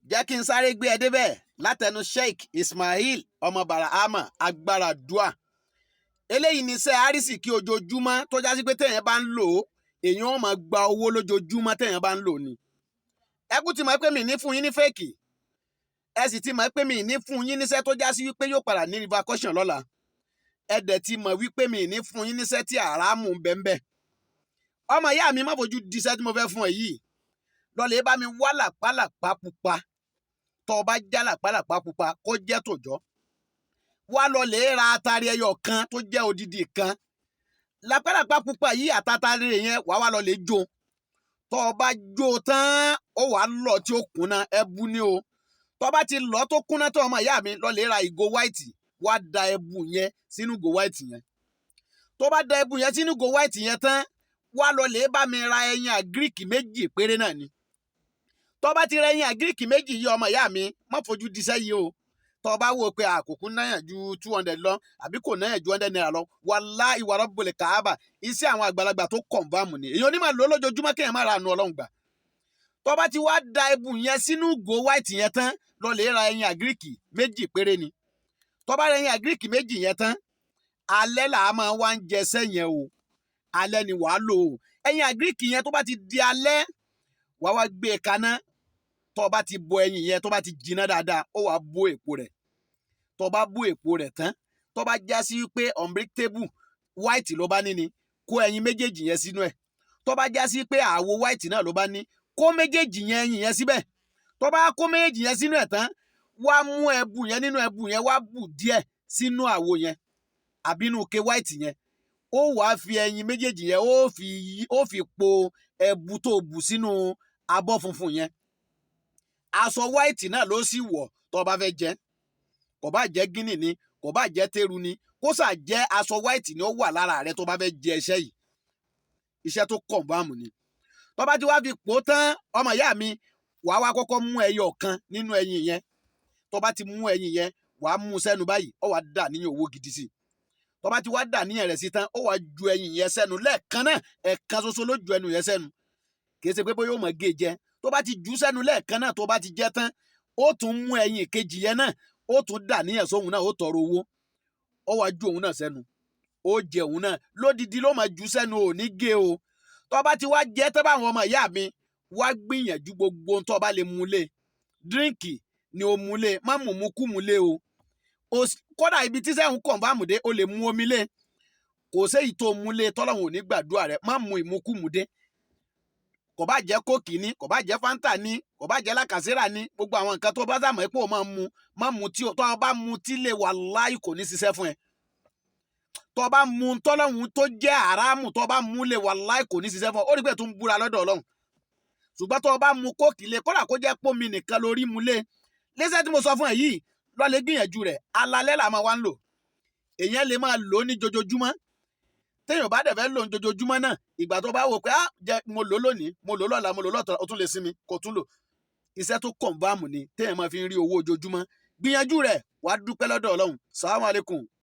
Jẹ́ kí n sáré gbé ẹ débẹ̀ látẹnu Sheikh Ismail ọmọ Barahama agbára dua. Eléyìí ní iṣẹ́ àrísìkí ojoojúmọ́ tó já sí pé téèyàn bá ń lò ó, èèyàn ó máa gba owó lójoojúmọ́ téèyàn bá ń lò ní. Ẹ kú ti mọ̀ pé mi ní fún yín ní fake. Ẹ sì ti mọ̀ pé mi ní fún yín níṣẹ́ tó já sí wípé yóò padà ní repercussion lọ́la. Ẹ dẹ̀ ti mọ̀ wípé mi ní fún yín níṣẹ́ tí àràmù ń bẹ ń bẹ. Ọmọ ìyá mi, má fojú di iṣẹ́ tí mo fẹ́ fún ẹ yìí. Lọ́lẹ̀ bá mi wá làpálàpá pupa. Tó o bá já làpálàpá pupa, kó jẹ́ tòjọ́. Wá lọ lè ra atari ẹyọ kan tó jẹ́ odidi kan. Làpálàpá pupa yìí àtàtàrí yẹn, wàá wá lọ lè jó. Tó o bá jó tán, ó wàá lọ tí ó kúnná, ẹbu ní o. Tó o bá ti lọ tó kúnná tó, ọmọ ìyá mi, lọ lè ra ìgò white, wá da ẹbu yẹn sínú ìgò white yẹn. Tó bá da ẹbu yẹn sínú ìgò white yẹn tán, wá lọ lè bá mi ra ẹyin agric méjì péré náà ni. Tó bá ti ra ẹyin agric méjì yìí, ọmọ ìyá mi, má fojú diṣẹ́ yìí o. Tó bá wò pé àkókò náyà ju 200 lọ àbí kò náyà ju 100 naira lọ, wàláhì wa rabbul káábà, iṣẹ́ àwọn àgbàlagbà tó confirm ni. Èyí onímọ̀ lò lójoojúmọ́ kéèyàn má ra àánú Ọlọ́run gbà. Tó bá ti wá da ẹbu yẹn sínú ìgò white yẹn tán, lọ lè ra ẹyin agric méjì péré ni. Tó bá ra ẹyin agric méjì yẹn tán, alẹ́ là á máa wá ń jẹsẹ́ yẹn o. Alẹ́ ni wàá lò ó. Ẹyin agric yẹn, tó bá ti di alẹ́, wàá wá gbé e kaná. Tó bá ti bọ ẹyin yẹn, tó bá ti jiná dáadáa, ó wàá bó èpo rẹ̀. Tó bá bó èpo rẹ̀ tán, tó bá já sí pé unbreakable white ló bá ní ni, kó ẹyin méjèèjì yẹn sínú ẹ̀. Tó bá já sí pé àwo white náà ló bá ní, kó méjèèjì yẹn, ẹyin yẹn síbẹ̀. Tó bá kó méjèèjì yẹn sínú ẹ̀ tán, wá mú ẹbu yẹn nínú ẹbu yẹn, wá bù díẹ̀ sínú àwo yẹn àbí inú ke white yẹn. Ó wàá fi ẹyin méjèèjì yẹn, ó fi po ẹbu tó bù sínú abọ́ funfun yẹn. Aṣọ white náà ló sì wọ̀ tó bá fẹ́ jẹ. Kò bá jẹ́ gíní ni, kò bá jẹ́ tẹ́rù ni, kó sà jẹ́ aṣọ white ni ó wà lára rẹ tó bá fẹ́ jẹ iṣẹ́ yìí. Iṣẹ́ tó confirm ni. Tó bá ti wá fi pò tán, ọmọ ìyá mi, wàá wá kọ́kọ́ mú ẹyọ kan nínú ẹyin yẹn. Tó bá ti mú ẹyin yẹn, wàá mú sẹ́nu báyìí, ó wàá dà níyàn owó gidi sí i. Tó bá ti wá dà níyàn rẹ̀ sí tán, ó wàá ju ẹyin yẹn sẹ́nu lẹ́ẹ̀kan náà. Ẹ̀ẹ̀kan ṣoṣo ló ju ẹnu yẹn sẹ́nu, kì í ṣe pé bóyá ó mọ̀ gé jẹ. Tó bá ti jù sẹ́nu lẹ́ẹ̀kan náà, tó bá ti jẹ tán, ó tún mú ẹyin kejì yẹn náà, ó tún dà níyàn sóhun náà, ó tọrọ owó, ó wàá ju òun náà sẹ́nu, ó jẹ òun náà lódìdí, ló máa jù sẹ́nu, ò ní gé o. Tó bá ti wá jẹ tẹ́ báwọn, ọmọ ìyá mi, wá gbìyànjú gbogbo ohun tó bá lè mú lé. Drink ni ó mú lé, má mú mú kú mú lé o. Kódà ibi tí sẹ́hùn confirm dé, o lè mú omi lé. Kò séyìí tó mú lé tọ́lọ́hún ò ní gbàdúrà rẹ̀. Má mú ìmúkúmu dé. Kò bá jẹ́ Coke ní, kò bá jẹ́ Fanta ní, kò bá jẹ́ La Casera ní, gbogbo àwọn nǹkan tó bá sàmọ́ pé o máa mu, má mu. Tí o tó bá mu tí lè, wàláhì, kò ní ṣiṣẹ́ fún ẹ. Tó bá mu tọ́lọ́hún tó jẹ́ àràmù, tó bá mu lè, wàláhì, kò ní ṣiṣẹ́ fún ọ. Ó rí pé tó ń búra lọ́dọ̀ Ọlọ́run. Ṣùgbọ́n tó bá mu Coke lé, kódà kó jẹ́ pómi nìkan lórí mu lé lẹ́sẹ̀ tí mo sọ fún ẹ yìí, lọ́lẹ̀ gbìyànjú rẹ̀. Alalẹ́ là máa wá ń lò. Èèyàn lè máa lò ó ní jojoojúmọ́. Téèyàn bá dẹ̀ fẹ́ lò ó ní jojoojúmọ́ náà, ìgbà tó bá wò pé, ah, jẹ́ mo lò ó lónìí, mo lò ó lọ́la, mo lò ó lọ́tọ̀, ó tún lè sinmi kó tún lò. Iṣẹ́ tó confirm ni téèyàn máa fi ń rí owó ojoojúmọ́. Gbìyànjú rẹ̀, wàá dúpẹ́ lọ́dọ̀ Ọlọ́run. Sàlámù alaykum.